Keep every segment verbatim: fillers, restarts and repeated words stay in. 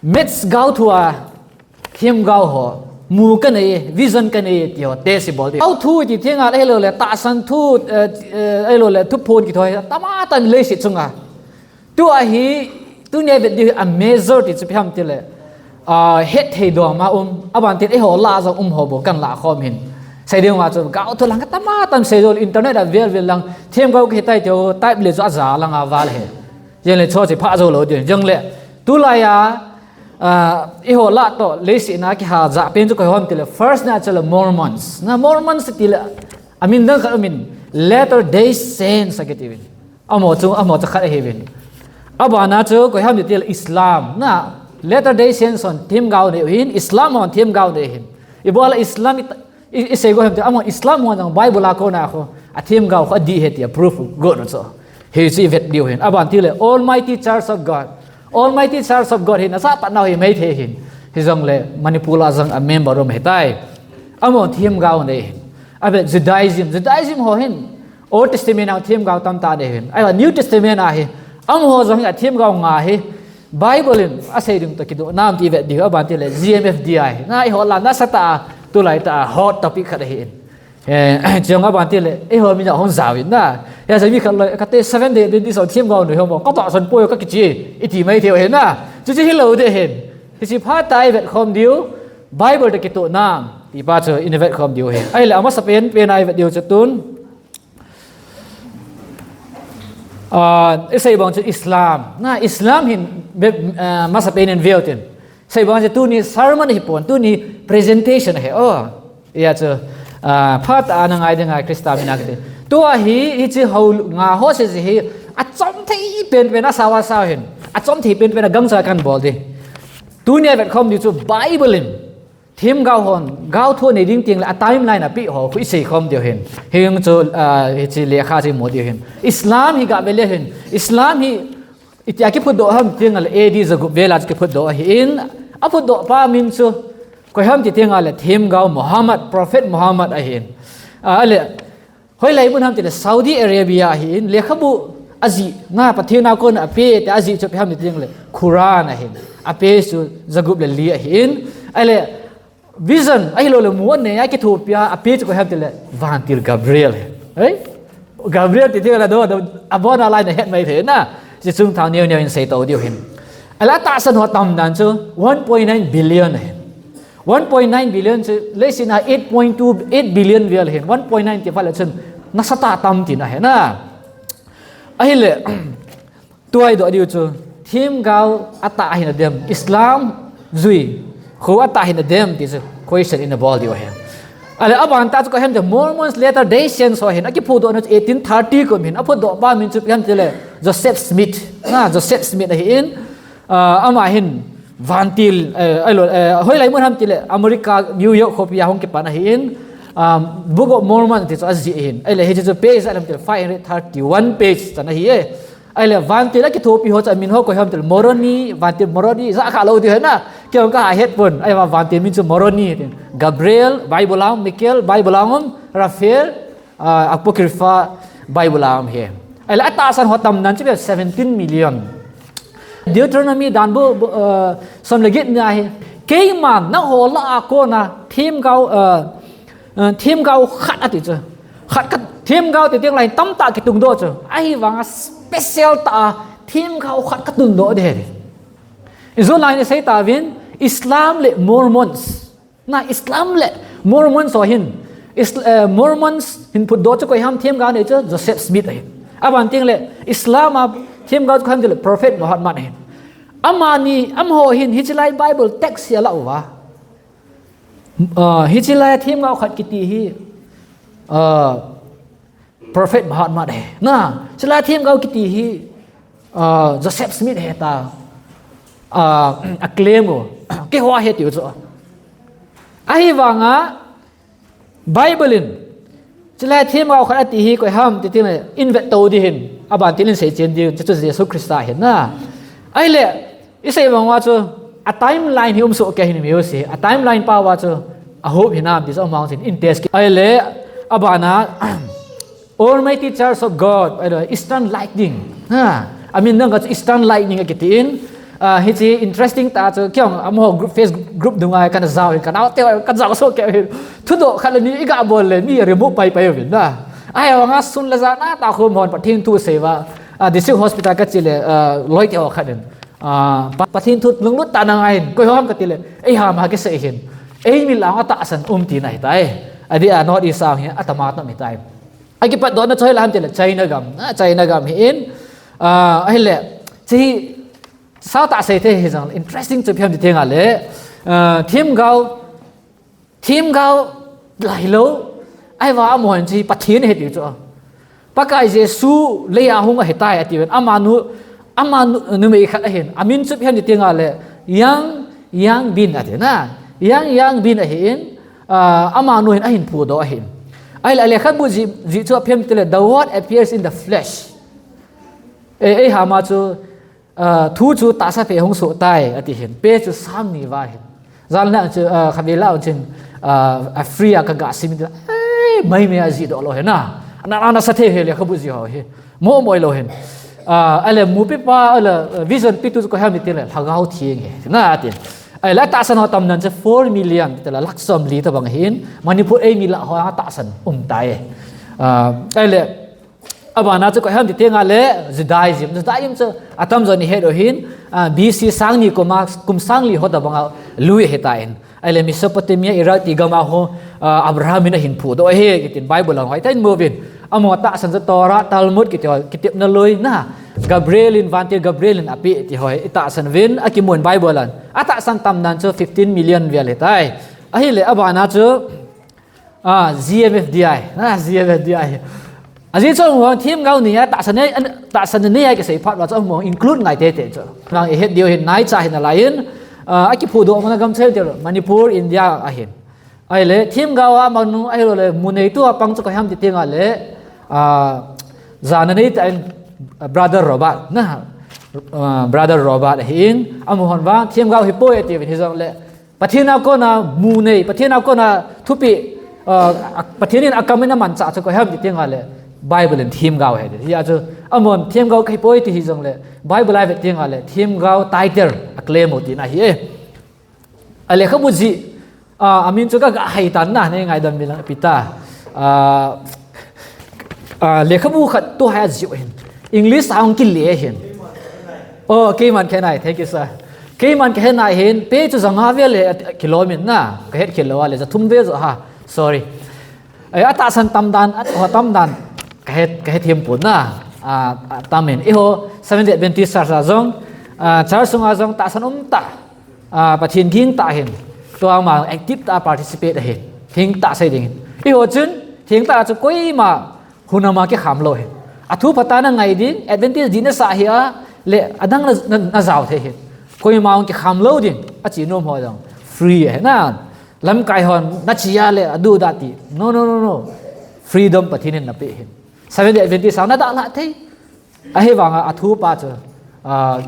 Maths gao thu a themgao ho, mu kanei, vision kanei ti ho test ibol ding. Gao thu ti theng a ahilou le tahsan thu, eh, eh, ahilou le thuphon kiti ho hi tamtah in leiset chunga. Tua hi, tunia vet diu hi a major ti chu ipi ham tile, ah, hetthei dom a um, aban tin eiho lah jong um ho bou kan lah khom hin. Sei ding uva chu gao thu lang tamtah in sei jou le internet a vel vel lang, themgao kahi tai ti ho type le chu aja lang a val ahi. Jeng le chu chi pha jou lou ding. Jeng le, tulai a, ah, eiho lah toh leiset a kiha jah pen chu koi ham tile, first na chu le Mormons. Na Mormons tile, amin dang khat amin, Latter Day Saints akiti uvin. Amaho chu, amaho chu khat ahiuvin. Abana chu koi ham tile Islam. Na, Latter Day Saints hon themgao nei u ahin, Islam hon themgao nei u ahin. Ibol a Islam i, i, isei go ham tile, amaho Islam hon jong Bible a kona kho, athemgao kho adih ahi tia proof got u chu. Hichu ivet diu ahin. Aban tile Almighty Church of God. Almighty Church of God hi nasatah nau hi Meitei ahin. Hijong le Manipur a jong a member um ahitai. Amaho themgao nei ahin. Avet Judaism. Judaism ho hin Old Testament a themgao tamtah nei ahin. Ahivang New Testament a hi, amaho jong hi athemgao nga ahi. Bible in asei ding toh kidoh nam ti ivet diu, aban tile G M F D I. Na eiho lah a nasatah a, tulai tah a hot topic khat ahin. Eh, chujong aban tile, eiho min a hung jaovin na. Hijeh a mi khat loi, kate Seventh Day Adventist ho themgao nei u ham, katahsan poi kakichi, iti mai thei u ahi na. Chuche hilou ding ahin. Hiche phat a ivet khom diu, Bible toh kitoh nam ti pa chu ivet khom diu ahi. Ahile amasapen pen a ivet diu chu tun. Ah, isei bang chu Islam. Na Islam hin be, ah, masapen in veu tin. Sei bang chu tuni sermon hipon, tuni presentation ahi. Oh, hijeh chu, ah, phat a na ngai ding a Christa min a kiti. Tua hi, hiche ho nga ho sese hi, achom thei pen pen a sao a sao hin. Achom thei pen pen a gangcha kan bol ding. Tunia vet khom diu chu Bible in themgao hon, gao thu nei ding teng le a timeline a pe ho, khu isei khom diu ahin. Hijong chu, ah, hiche lekha chu imu diu ahin. Islam hi gah vet le hin. Islam hi itia kiphutdoh ham ti teng le A D jagup vel a chu kiphutdoh ahin. Aphutdoh pa min chu koi ham ti teng le themgao Muhammad, Prophet Muhammad ahin. Ah, ale, hoilai mun ham tile Saudi Arabia ahin, lekhabu ajih, na Pathen a kona ape, ti ajih chu ipi ham ti teng le Quran ahin. Ape chu jagup le li ahin. Ale, vision, ahilou le mu anei a kithopi a, ape chu koi ham tile vantil Gabriel ahi. Hei? Gabriel ti teng le do, do, abon a lai nahet mai thei na. Hiche chungthang neo neo in sei to diu ahin. Ale atahsan ho tam dan chu one point nine billion ahin. One point nine billion chu, leiset a eight point two eight billion vel ahin, one point nine ti phat le chun, nasatah tam tina ahi na. Ahile, tua idoh diu chu, themgao atah ahi nadem, Islam jui, khu atah ahi nadem ti chu, question ina bol diu ahi. Ale aban tah chu koi ham tile Mormons Latter Day Saints ho ahin, akiphutdoh na chu eighteen thirty kum ahin, aphutdoh pa min chu ipi ham tile Joseph Smith, na Joseph Smith ahin, Ah, ama hin vantil, eh, ahilou, eh, hoilai mun ham tile America, New York khopi a hung kipan ahin, ah, Book of Mormon ti chu ajih ahin. Ahile hiche chu page a lam tile five hundred thirty-one page chan ahi e. Ahile vantil a kithopi ho chu amin ho koi ham tile Moroni, vantil Moroni, ja kha lou diu ahi na. Kei jong kahet pon. Ahivang vantil min chu Moroni tin. Gabriel, Bible a um, Michael, Bible a um, Raphael, ah, Apocrypha Bible a um ahi. Ahile atahsan ho tam dan chu seventeen million. Deuteronomy dan bu, bu, ah, som le get na ahi. Keiman nangho lah a kona themgao, ah, ah, themgao khat ati chu. Khat ka, themgao ti teng le tamtah kitungdoh chu. Ahivang a special tah a themgao khat katundoh ding ahi. Ijou lai in sei tauvin, Islam le Mormons. Na Islam le Mormons ho hin, Is-, eh, Mormons hin phutdoh chu koi ham themgao nei chu Joseph Smith ahi. Aban teng le Islam a themgao chu koi ham tile Prophet Muhammad ahi. Amani, amaho hin hiche lai Bible text hi alah uva. Ah, hiche lai themgao khat kiti hi, ah, Prophet Muhammad ahi. Na, hiche lai themgao kiti hi, ah, Joseph Smith ahi ta, ah, a claim u. Keiho ahi tiu chu. Ahivang a, Bible in, hiche lai themgao khat ati hi koi ham ti teng le, in vet to ding ahin, aban tin in seichen diu, hiche chu Jesu Christa ahi na. Ahile, isei bang uva chu, a timeline hi um soh kei ahin mi u si, a timeline pa uva chu, a hop hinam ti chu amang sin in test kit. Ahile, abana, Almighty Church of God, ahilou, Eastern Lightning. Ha, amin dang khat chu Eastern Lightning akiti in, Ah, hichi interesting ta chu, kiong amaho group, Facebook group dunga kana jao hi, kanao te kana jao so ke hi. Thudoh khat le ni iga bol le mi remove pai pai uvin na. Ai, anga sun le ja na ta khum hon Pathen thu sei va. Ah, district hospital ka chi le, ah, loi te ho khat in. Ah, Pa-, Pathen thu lunglut ta na ngai hin. Koi hom ka ti le. Ei ha ma ke sei hin. Ei mi la nga tahsan um ti na hi tai. Adi a North East a hi atama to mi tai. Aki pat do na choi la ham ti le China gam. Ah, China gam hi in. Ah, ahile. Chi Sao ta sei the hi jong interesting chu phiam ti thenga le, ah, themgao, themgao lai lo, ai va amon chi Pathen he ti chu. Pakai Jesu leia hung ahi tai ati ven. Amanu, amanu, numei khat ahin. Amin chu phiam ti thenga le, Yang, Yang Bin ati na. Yang, Yang Bin ahin, ah, amanu hin ahin phudoh ahin. Ai le, le khat bu ji, ji chu phiam ti le, the word appears in the flesh. E, ei ha ma chu, Ah, thu chu tahsa phe hung soh tai, ati hin. Pe chu sang ni va hin. Jan la chu, ah, khatvei la chin, ah, a free a ka ga sim, eh, mai me a ji doh lo hin na. Ana, ana sa the he le khabu ji ho hi. Mo moi lo hin. Ah, ale mupi pa, ale, ah, vision pi tu ko ham ti le, Lhagao Theng hi. Na ati. Ai la tahsan ho tam nan chu four million, ti la lak som li ta bang hin. Manipur ei mi la ho tahsan um tai. Ah, ai le, Abana chu koi ham ti thenga le Judaism. Judaism chu atam jo ni het u hin, ah, B C sang ni kum a, kum sang li ho ta banga lui he ta in. Ai le Mesopotamia, Iraq ti gam a ho, ah, Abraham in ahin phudoh he, kitin Bible a hoi ta in mo vin. Amo tahsan chu Torah, Talmud kiti ho, kitepna lui na. Gabriel in, vantil Gabriel in ape ti ho, i tahsan vin, akimun Bible an. Atahsan tam nan chu fifteen million vel he tai. Ahile abana chu Ah, G M F D I. Ah, G M F D I. Aji chu hung themgao ni a tahsan nei, tahsan nei a kisei phat va chu hung include ngai tete chu. Nang i het diu hin nai cha hin a lai in, ah, akiphudoh mana gam chel tel Manipur, India ahin. Ahile, themgao a manu, ahilou le, mu neitu a pang chu koi ham ti thenga le, ah, jana nei ta in, ah, Brother Robert, na, ah, Brother Robert ahin, amu hon vang, themgao hi poi ati vin hi jong le, Pathen a kona mu nei, Pathen a kona thupi, ah, Pathen in akam in amanchah chu koi ham ti thenga le, Bible in themgao he ti. Hia chu, amon themgao kahi poi ti hi jong le, Bible a vet thenga le, themgao title a claim u ti na hi e. A lekhabu ji, ah, amin chu ka ga hai tan na, nei ngaidam mi lang pi ta. Ah, ah, lekhabu khat tu hai a ji u hin. English a hung kile hin. Oh, keiman ka he nai, thank you, sir. Keiman ka he nai hin, page chu janga vel le kilom in na, ka het khel lou a le, ja thum vel jo ha, sorry. Ai, atahsan tam dan, a, ho tam dan, ka het, ka het him pon na, a, a, tam in. Eiho, Seventh Day Adventist Church a jong, a, church sunga jong tahsan um ta, a, Pathen ging ta hin, tua ma active ta participate ahin, theng ta sei ding hin. Eiho chun, theng ta chu koima, Hun ama kikham lou hi. Athu phatah na ngai ding, Adventist di na sah hi a, le adang na, na, na jao thei hi. Koima hung kikham lou ding, achi nom ho jong. Free hi na. Lamkai hon, na chi a le, adu da ti. No, no, no, no. Freedom Pathen in na pe hi. Seventh Day Adventist sang na da la thei. Ahivanga athu pa chu. Ah,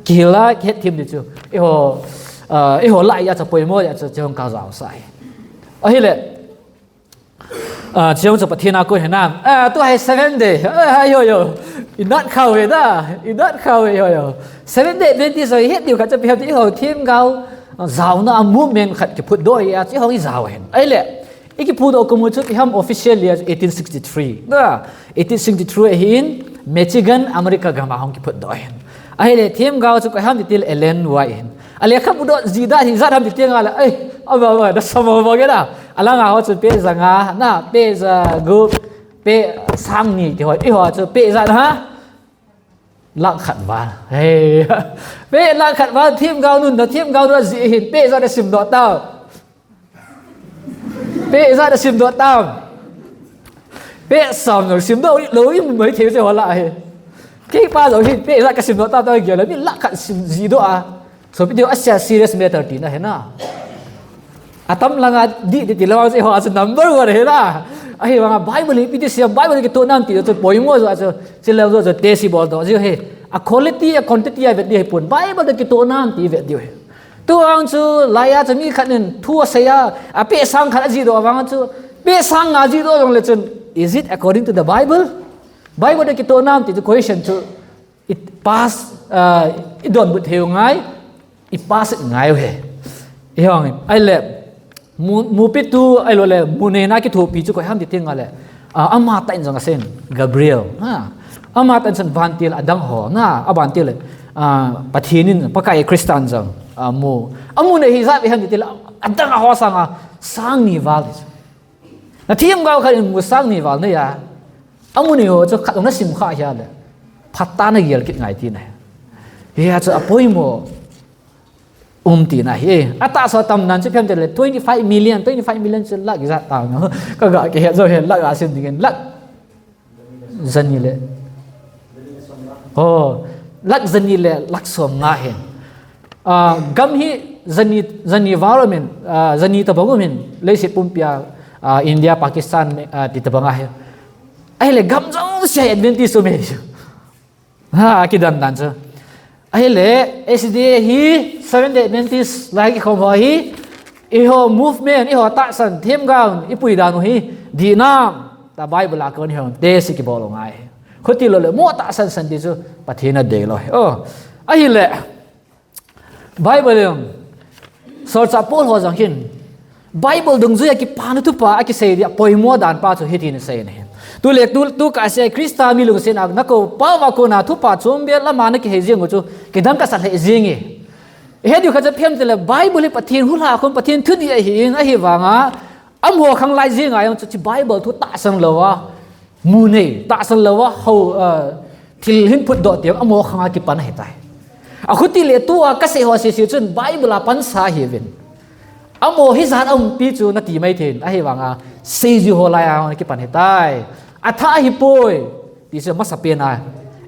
kihil a, het thim di chu. Eiho, ah, eiho lai a chu poimo a chu, chu hung ka jao sa hi. Ahile, Ah, chiang chu Pathen a kon hi na. Ah, tu hai seven day. Ah, hai yo yo. I nat khau ve da. I nat khau ve yo yo. Seven day Adventist ho het diu khat chu pi ham ti ho themgao. Ah, jaona a movement khat kiphutdoh hi a chi ho i jao hin. Ahile, i kiphutdoh kum u chu pi ham officially eighteen sixty-three. Da, eighteen sixty-three hi in Michigan, America gam a hung kiphutdoh hin. Ahile, themgao chu koi ham ti til Ellen White hin. A lekhabu doh ji da hi jat ham ti teng a le, ei, aba, aba, da sama ba ge da. Alanga ho chu page janga, na, page ja gup, page sang ni ti ho, eiho chu page ja ha. Lakh khat val. Hey. Page lakh khat val themgao nun da, themgao doh ji hin, page ja da simdoh tau. Page ja da simdoh tam. Page som jong simdoh lou i mu mai thei se ho la hi. Kei pa jong hi page ja ka simdoh tam ta gel a mi lakh khat sim ji doh a. So pi diu a sia serious matter ti na hi na. Atam langa di di ti lou a se ho a chu number one hi na. Ahivanga Bible hi pi ti siam Bible kitoh nam ti chu poimo jo a chu. Chi lou jo chu tesi bol doh ji hi. A quality, a quantity a vet di hi pon. Bible kitoh nam ti vet di hi. Tu ang chu, lai a chu mi khat in thu asei a, a page sang khat a ji doh vang chu, page sang nga ji doh jong le chun, is it according to the Bible? Bible toh kitoh nam ti chu question chu, i pass, ah, i donbut thei u ngai, i pass ngai u ahi. Ahivangin, ahile, mu, mupitu, ahilou le, mu neina kithopi chu koi ham ti teng le, ah, amatah in jong asei in, Gabriel, na, amatah in vantil adang ho, na, abantil le, ah, Pathen in, Pakai Christa in jong, ah, mu. Amu nei hi ijat ham ti le, adang ho sanga, sang ni val. Na themgao khat in mu sang ni val nei a. Amu nei ho chu khat jong na sim kha hia le. Phatah na gel kit ngai tina ahi. Hia chu apoimo um tina ahi. Atahsa tamnan chu phem te le twenty five million, twenty five million chu lakh ijat ta no. Ka ga kihet jo he lakh a sim dingin lakh jani le. Oh, lakh jani le lakh som nga ahi. Ah, gam hi jani, jani val um in, ah, jani tabang um in, leiset pumpia, ah, India, Pakistan, ah, ti tabang ahi. Ahile gam jouse a Adventist um e. Ha, kidan dan chu. Ahile, S D A hi, Seventh Day Adventist, lai kikhom ho hi, eiho movement, eiho tahsan, themgao, ipui dan u hi, dihnam, ta Bible a kon hi, test kibol u ngai. Khuti lou le, mo tahsan san ti chu, Pathen in adei lou. Oh, ahile, Bible jong, Solchah Paul ho jong hin, Bible dungjuia kipana thupha akisei dia poimo dan pa chu hitin asei ahi. Tule tu, tu kasei Christa mi lungset a nakou pau va kona thupha chom beh lama nakihei jing u chu kidang kasa lheh jing e. He diu khat chu phem tile Bible hi Pathen huhhingna khun Pathen thudih ahin ahivanga amaho khang lai jing a jong chu Bible thu tahsan lou a Mu nei, tahsan lou a, ho, ah, thil hin phutdoh teng, amaho khang a kipan ahitai. Akhuti le tua kasei ho sese chun Bible a pansa ahiuvin. Amaho hijat a umpi chu nati mai thei in, ahivanga, seiji ho lai a kipan ahitai. Atha ahipoi, ti chu amasapen a,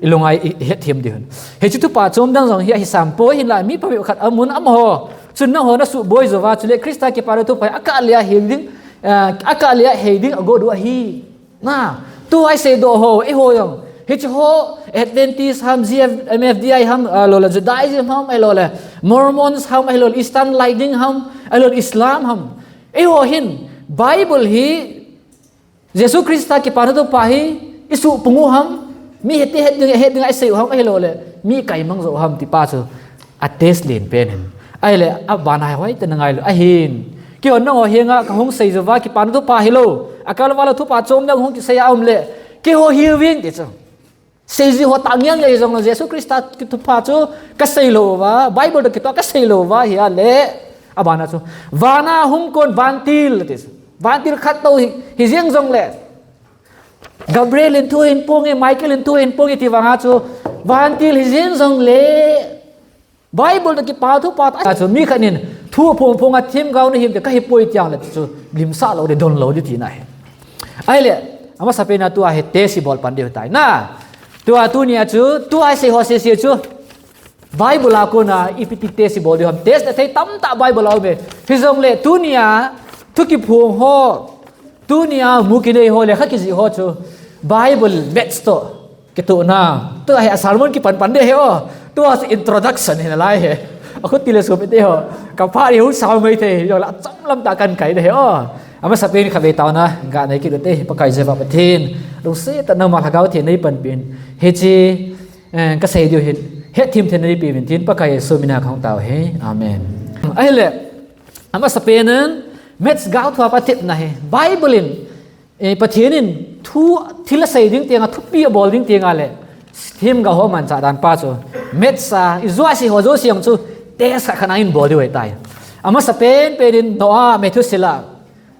ilunga i, ihet them diu hin. Hiche thupha chom dang jong hi ahi sam poi hinla, mi phabep khat amun amaho. Chun nangho nasuh boi jouva, chule Christa kipana thupha hi akah leh a hei ding, ah, akah leh a hei ding agot u ahi. Na, tua isei doh ho, eiho jong. Hiche ho, Adventist ham, G F, M F D I ham, ah, lou le Judaism ham, ahilou le Mormons ham, ahilou le Eastern Lightning ham, ahilou le Islam ham. Eiho hin, Bible hi, Jesu Christa kipana thupha hi, isuh pung u ham, mi hiti het ding, het ding a isei u ham, ahilou le, mi kaimang jou ham, ti pa chu. A test len pen hin. Ahile, abana hoitah in angailu ahin. Keihon nangho henga kahung sei jouva kipana thupha hilou. Akalval a thupha chom dang hung kisei a um le. Keiho hiuvin ti chu. Seiji ho tah ngen le jongle Jesu Christa thupha chu kasei lou uva, Bible toh kitoh kasei lou uva ahile. Abana chu. Vana hung kon vantil ti chu. Vantil khat tou hi, hijeng jongle. Gabriel in thu hin pung e, Michael in thu hin pung e ti vanga chu. Vantil hijeng jongle. Bible toh kipana thupha ta chu mi khat in thu phongphong a themgao nahi em ti kahi poi ti ang le chu limsah lou ding, don lou ding tina ahi. Ahile, amasapen a tua hi test ibol pan diu tai. Na, tua tunia chu, tua isei ho sese chu. Bible a kona ipi ti test ibol diu ham. Test na thei tamtah Bible a um e. Hijongle tunia, thu kiphong ho. Tunia mu kinei ho le kha kijih ho chu Bible maths toh kitohna. Tua hi a sermon kipan pan ding ahi o. Tua chu introduction hi nalai hi. Akhuti le sum ite ho. Kaphat hi hung sao mai thei. Jong la chomlam tah kahin kai ding ahi o. Amasapen khatvei taona. Ga nei kit ute. Pakai Jehovah Pathen. Lungset tah in nangma lhagao theng neipanpin. Hiche, eh, kasei diu hin. Hethem thei neipeuvin tin Pakai Jesu mina kahung tao ahi. Amen. Ahile. Amasapen in. Maths gaothu a patepna hi. Bible in. Eh, Pathen in thu, thil asei ding tenga, thupi abol ding tenga le, themgao ho manchah dan pa chu, maths a, ijou a sei ho jouse jong chu, test khat khat a hin bol diu ahitai. Amasapen pen in Noah, Methuselah,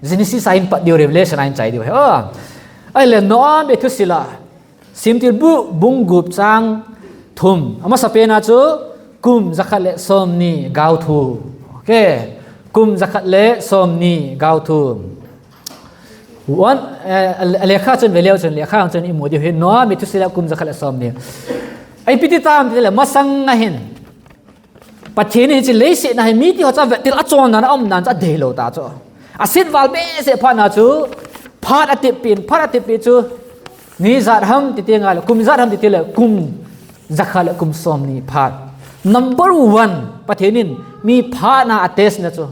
Genesis a hin pat diu, Revelation a hin chai diu ahi. Oh. Ahile Noah, Methuselah, Semtilbu, bung gup chang thum. Amasapen a chu, kum jakhat le somni gaothu. Okay. Kum jakhat le somni gaothu. One, eh, a, a lekha chun veleu chun, lekha chun imu diu hi, Noah, Methuselah kum jakhat le somni. Ipi ti tam tile, masang a hin. Pathen in hiche leiset a hin, mite ho chu vettil a chonna a umna chu adei lou ta chu. Asit val behseh phat na chu, phat atep pin, phat atep pin chu, ni ijat ham ti tenga le, kum ijat ham ti tile, kum jakhat le kum somni phat. Number one, Pathen in mi phat na a test na chu.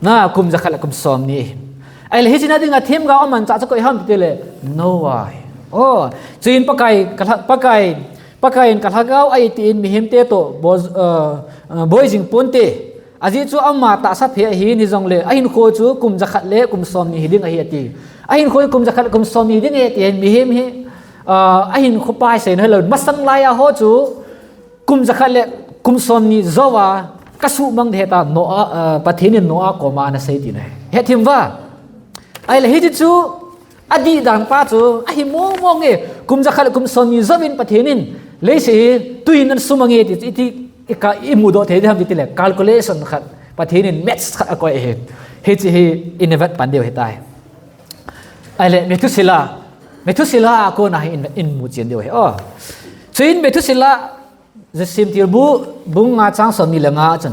Na, kum jakhat le kum somni. Ahile hiche na dinga themgao amanchah chu koi ham ti tile Noah. Oh, chuin Pakai, kalha, Pakai, Pakaiyin ka lhagao a eitin mihemte toh boi, uh, uh, boi jing ponte. Ajeh chu ama tahsa phe ahin, hijongle ahinkho chu kum jakhat le kum somni hiding ahi ati. Ahinkho kum jakhat le kum somni hiding ahi ati hin mihem hi, uh, ahinkho pa hi seina hilou. Masang laiya ho chu kum jakhat le kum somni jouva kasumang ding ahi tia Noah, uh, Pathen in Noah koma ana sei tina ahi. Hethem uva. Ahile hiche chu adih dan pa chu ahi mong mong e, kum jakhat le kum somni jouvin Pathen in leiset hi tuin ana sumang e ti chu iti, ika, imudoh thei ding ham ti tile calculation khat, Pathen in maths khat akoi ahi. Hiche hi ina vet pan diu ahitai. Ahile Methuselah, Methuselah a kona hi in, imu chen diu ahi. Oh. Chuin Methuselah Thusim thilbu bung nga chang somni le nga a chun.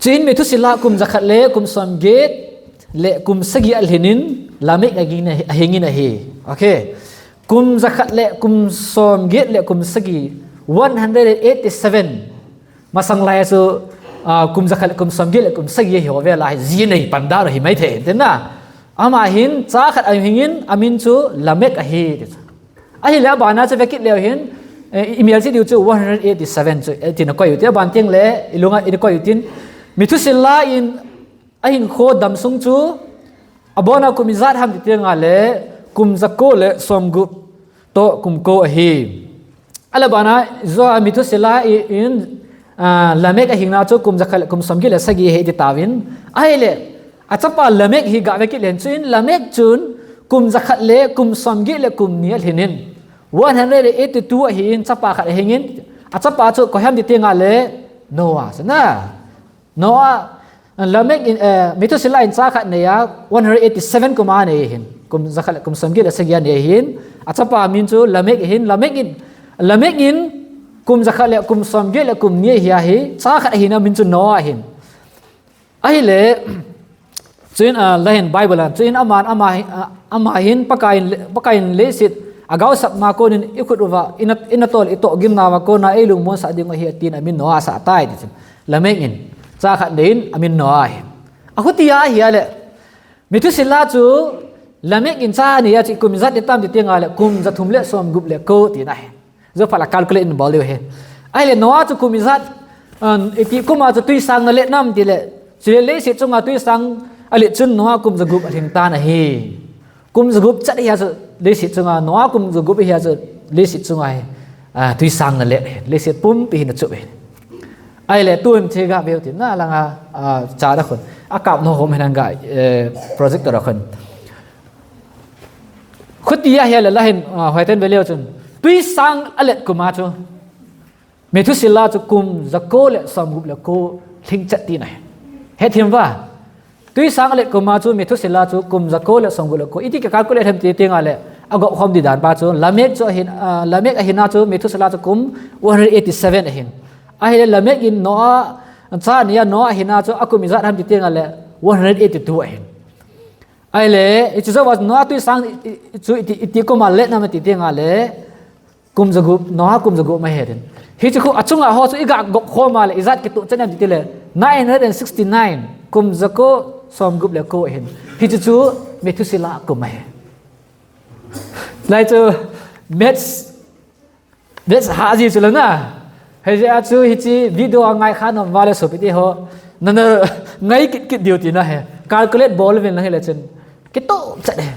Chuin Methuselah kum jakhat le kum somget le kum sagi alhin in Lamech ahing in ahi. Okay. Kum jakhat le kum somget le kum sagi, one hundred and eighty-seven. Masang lai chu, ah, kum jakhat le kum somget le kum sagi hi ho vela hi ji nei pan dan hi mai thei. Tina. Ama hin cha khat ahing in amin chu Lamech ahi. Ahile abana chu vekit leu hin, eh, i mial chi diu chu one hundred eighty-seven chu, eh, tina koi u ti, aban teng le, ilunga ina koi u tin. Methuselah in ahinkho damsung chu, abona kum ijat ham ti teng le, kum jako le somgup toh kum ko ahi. Ahile abana, jo Methuselah in, ah, Lamech ahingna chu kum jakhat le kum somget le sagi ahi ti tauvin. Ahile, achapa Lamech hi gavekit leu hin chuin Lamech chun kum jakhat le kum somget le kum ni alhin in. One hundred eighty-two ahin chapa khat ahing in. Achapa chu koi ham ti teng le Noah chu na. Noah, Lamech in, eh, Methuselah in cha khat anei a, one hundred eighty-seven kum anei ahin. Kum jakhat le kum somget le sagi anei ahin. Achapa min chu Lamech ahin, Lamech in, Lamech in kum jakhat le kum somget le kum ni ahi ahi, cha khat ahina amin chu Noah ahin. Ahile, chuin, ah, lahin Bible a, chuin aman, ama hi, ah, ama hin Pakaiyin, Pakaiyin leiset agaosap ma konin ikhut uva, ina, ina tol itoh gimna uva kona eilungmonsah diu ahi atin amin Noah asah tai ti chun. Lamech in, cha khat anei in amin Noah ahi. Ahuti ahile, Methuselah chu Lamech in cha anei a chu kum ijat atam ti teng le, kum jathum le somgup le ko tina ahi. Jo phat la calculate in bol diu ahi. Ahile Noah chu kum ijat, um, iti kum a chu tuisang alet nam tile, chule leiset chunga tuisang alet chun Noah kum jagup alhing tan ahi. Kum jagup chat ahi a chu leiset chunga, Noah kum jagup ahi a chu leiset chunga hi, ah, tuisang alet ahi. Leiset pumpi hin achup ahi. Ahile tun che gaveu tin na langa, ah, cha da khun. Akap nom hom hin ga, eh, projector a khun. Khuti ahile lahin, ah, hoiten veleu chun. Tuisang alet kum a chu. Methuselah chu kum jako le somgup le ko lhing chat tina ahi. Hethem uva. Tuisang alet kum a chu Methuselah chu kum jako le somgup le ko. Iti ka calculate hem ti teng le. Agop khom di dan pa chu. Lamech chu ahin, ah, Lamech ahina chu Methuselah chu kum one hundred eighty-seven ahin. Ahile Lamech in Noah, cha anei a Noah ahina chu akum ijat ham ti teng le one hundred eighty-two ahin. Ahile, hiche jouva Noah tuisang i, i, chu iti, iti kum a alet nam ti teng le, kum jagup, Noah kum jagup ma ahi tin. Hiche khu achunga ho chu iga gop khom le, ijat kitoh chan em ti tile, nine hundred and sixty-nine, kum jako somgup le ko ahin. Hiche chu Methuselah kum ahi. Lai chu, maths Ve sa ha ji chu lana. Hei je a chu hiche video a ngai kha nom vale sopi te ho. Nana ngai kit kit diu tina ahi. Calculate bol uvin lang hile chun. Kitoh chat ahi.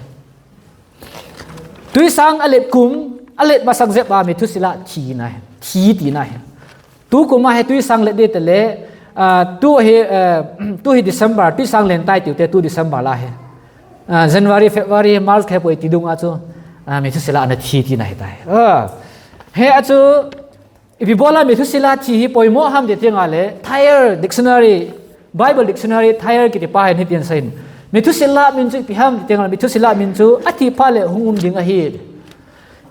Tuisang alet kum, alet masang jep a Methuselah thina ahi. Thi tina ahi. Tu kum a hi tuisang let ding tile, ah, tu hi, eh, tu hi December, tuisang len tai tiu te tu December la hi. Ah, January, February, March khe poi ti dunga chu, ah, Methuselah ana thi tina ahi tai. Ah, hia chu, ipi bola Methuselah thi hi poimo ham ti teng le, Thayer Dictionary, Bible Dictionary, Thayer kiti pa hin hitin aseiyin. Methuselah min chu ipi ham ti teng le, Methuselah min chu athi phat le hung um ding ahi.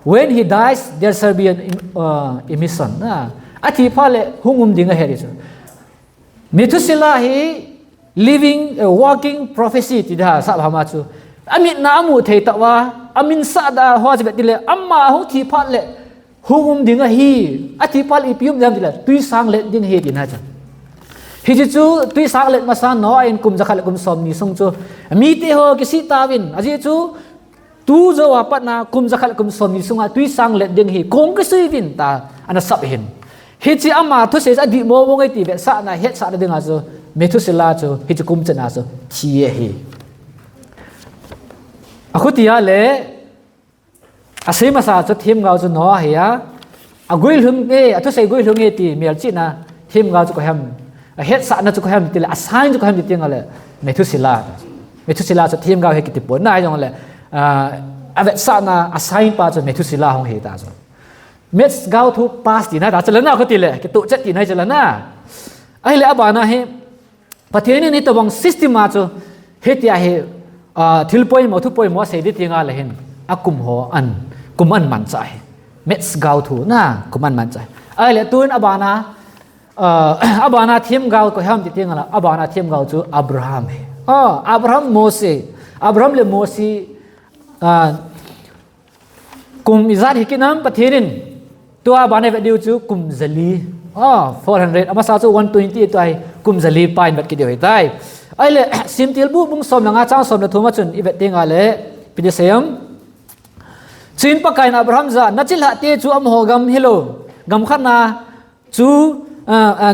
When he dies, there shall be an em-, uh, emission. Ah, athi phat le hung um ding ahi ti chu. Methuselah hi living, uh, walking prophecy ti da sa hama chu. Amitna amu thei tauva, amin sa da ho chu ve tile, ama hung thi phat le hung um ding ahi, athi phat le ipi um ding ham tile, tuisang let ding ahi tina chu. Hiche chu tuisang let masa Noah in kum jakhat le kum somni sung chu. Mite ho kisih tauvin, ajeh chu Tu jou a patna kum jakhat kum somni sunga tui sang let ding hi kong kisui vin ta ana sap hin. Hiche ama thusei adih momo ngai ti vetsahna hetsahna dinga chu Methuselah chu hiche kum chana chu thi ahi. Akhutia le asei masa chu themgao chu Noah ahi a. Aguilhung e, athusei guilhung e ti melchihna themgao chu koi ham, ahetsahna chu koi ham tile, asign chu koi ham ti tengle Methuselah. Methuselah chu themgao hi kiti pon na jongle, avetsahna asign pa chu Methuselah hung hi ta chu. Maths gao thu pass tina ta chu lana khuti le kituh chet tina chu lana. Ahile abana hi Pathen in hitobang system a chu hitia hi thil poimo thu poimo asei di tenga le hin akum ho an kum an manchah hi. Maths gao thu na kum an manchah hi. Ahile tun abana abana themgao koi ham ti tenga la abana themgao chu Abraham hi. Abraham Mose, Abraham le Mose kum ijat hi kinam Pathen in tua bana vet diu chu kum jali. Four hundred amasa chu one twenty tua hi kum jali pa in vet kideu hitai. Ahile Simtilbu bung som le nga chang som le thum a chun ivet tenga le piti seiyam. Chuin Pakai in Abraham jah a nachilhah te chu amaho gam hilou gam khatna chu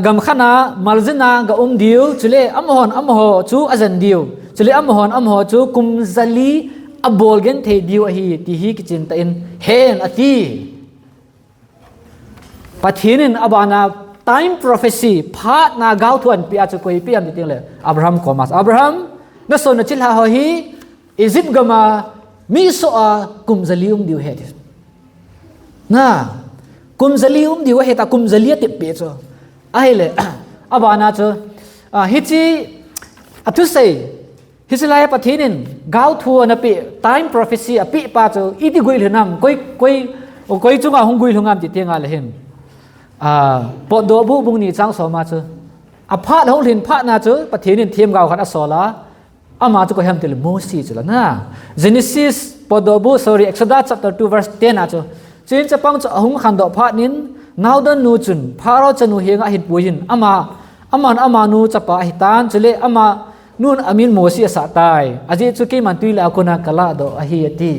gam khatna maljin a ga um diu, chule amahon amaho chu ajen diu, chule amahon amaho chu kum jali abol genthei diu ahi, ti hi kichentah in hen ati. Pathen in abana time prophecy phatna gaothu anpeh a chu koi peh ham ti tengle Abraham koma, Abraham, nason nachilhah ho hi Egypt gam a mi soh a kum jali um diu ahi ti. Na kum jali um diu ahi ta kum jali atep peh chu. Ahile abana chu hiche athusei hiche lai Pathen in gaothu anapeh time prophecy apeh pa chu iti guilhung ham, koi koi koi chunga hung guilhung ham ti tenga le hin Potdohbu bung ni chang som a chu aphat hung lhin phatna chu Pathen in themgao khat asol a, ama chu koi ham tile Mose chu lana. Genesis Potdohbu, sorry, Exodus chapter two verse ten a chu, chuin chapang chu ahung khandoh phat in naodon nu chun Pharaoh chanu henga ahin puiyin, ama aman amanu chapa ahitan, chule amanun amin Mose asah tai. Ajeh chu keiman twi lah a kona kalahdoh ahi ati.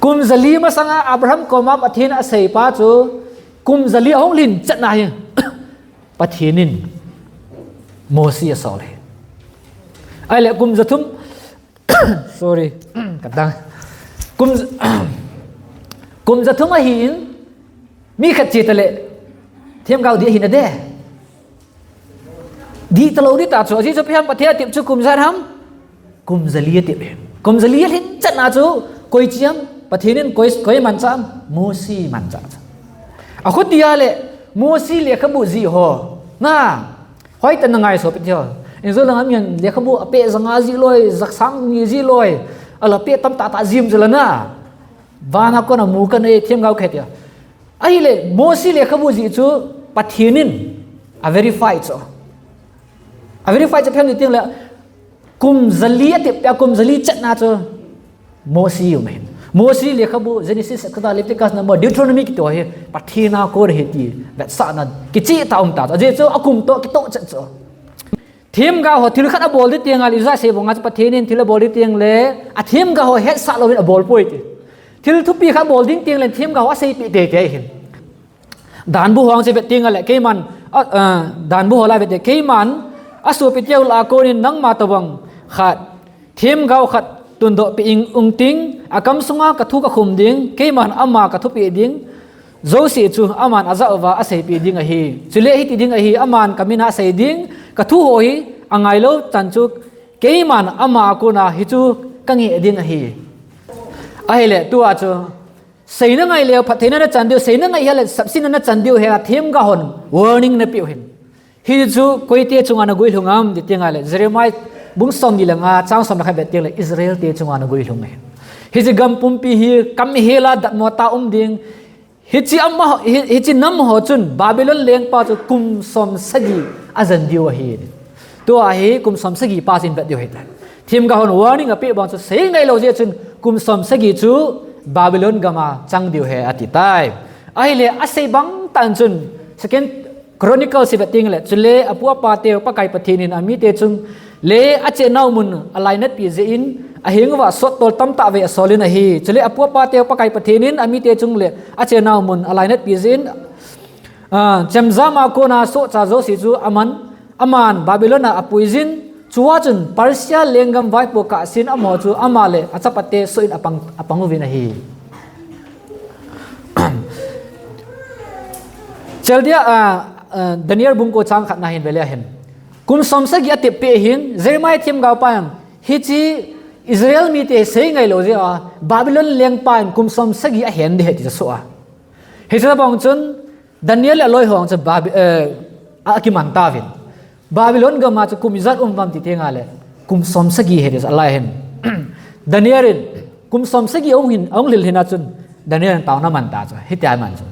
Kum jali masanga Abraham koma Pathen in asei pa chu kum jali ahung lhin chetna hi Pathen in Mose asol hi. Ahile kum jathum, sorry, kadang, kum kum jathum ahin mi khat che tale themgao dih ahina de. Dih talou dih ta chu, ajeh chu ipi ham Pathen atep chu kum ijat ham? Kum jali atep hi. Kum jali alhin chetna chu koi che ham? Pathen in koi koi manchah ham? Mose manchah chu. Akhutia le Mose lekhabu jih ho na hoitah in nangai sopi teho. Injo langa mian lekhabu apeh janga jih loi, jaksang ni jih loi, ala peh tamtah tah jim chu lana. Vana kona mu kanei themgao khat tia. Ahile Mose lekhabu jih chu Pathen in averify chu. Averify chu ipi ham ti tengle kum jali atep peh a kum jali chetna chu Mose um ahin. Mose lekhabu Genesis, Exodus, Leviticus, Number, Deuteronomy kiti ho hi Pathen a kon ahi ti vetsahna kicheh tah um ta chu. Ajeh chu akum toh kitoh chet chu. Themgao ho thil khat abol ding tengle ijat sei banga chu Pathen in thil abol ding tengle athemgao ho hetsah louvin abol poi ti. Thil thupi khat abol ding tengle themgao ho aseipeh teitei ahin. Danbu ho chu vet tengle keiman, Danbu ho la vet te, keiman asopi teu lah a konin nangma tobang khat themgao khat tundoh peh ing ung ting, akam sunga kathu kakhum ding, keiman ama kathupeh ding jouse chu aman ajah uva aseipeh ding ahi. Chule hiti ding ahi, aman kamin a asei ding kathu ho hi angailou chan chu keiman ama a kona hichu kangeh ding ahi. Ahile tua chu seina ngai leu phattheina nachan diu, seina ngai hile sapsetna nachan diu hi athemgao hon warning anapeh u ahin. Hichu koite chunga naguilhung ham ti tengle Jeremiah bung somni le nga chang som le khat vet tengle Israel te chunga naguilhung ahin. Hiche gam pumpi hi kamhel a datmo tah a um ding. Hiche nam ho chun Babylon lengpa chu kum som sagi ajen diu ahi. Tua hi kum som sagi pa chun vet diu ahitai. Themgao hon warning apeh bang chu sei ngailou jeh chun kum som sagi chu Babylon gam a chang diu ahi ati tai. Ahile asei bang tah in chun Second Chronicles hi vet tengle, chule apu apa teu Pakai Pathen in amite chung Le achenau mun alainatpi jeh in, aheng uva sottol tamtah vei asolin ahi. Chule apu apa teu Pakai Pathen in amite chung le achenau mun alainatpi jeh in, ah, chemjam a kona sohcha jouse chu aman, aman Babylon a apuijin, chua chun Persia lenggam vaipo Kah sin amaho chu ama le achapate soh in apang, apang uvin ahi. Chaldea, ah, ah, Daniel bung ko chang khatna hin vele ahin. Kum som sagi atepeh hin, Jeremiah themgao pa in, hiche Israel mite sei ngailou jeh a, Babylon lengpa in kum som sagi ahen ding ahi ti asoh a. Hiche tobang chun, Daniel le aloi ho chu Baby-, eh, akiman tauvin. Babylon gam a chu kum ijat um uvem ti teng le, kum som sagi ahi ti alai hin. Daniel in, kum som sagi ahung hin, ahung lhil hin a chun, Daniel in taona aman ta chu, hitia aman chu.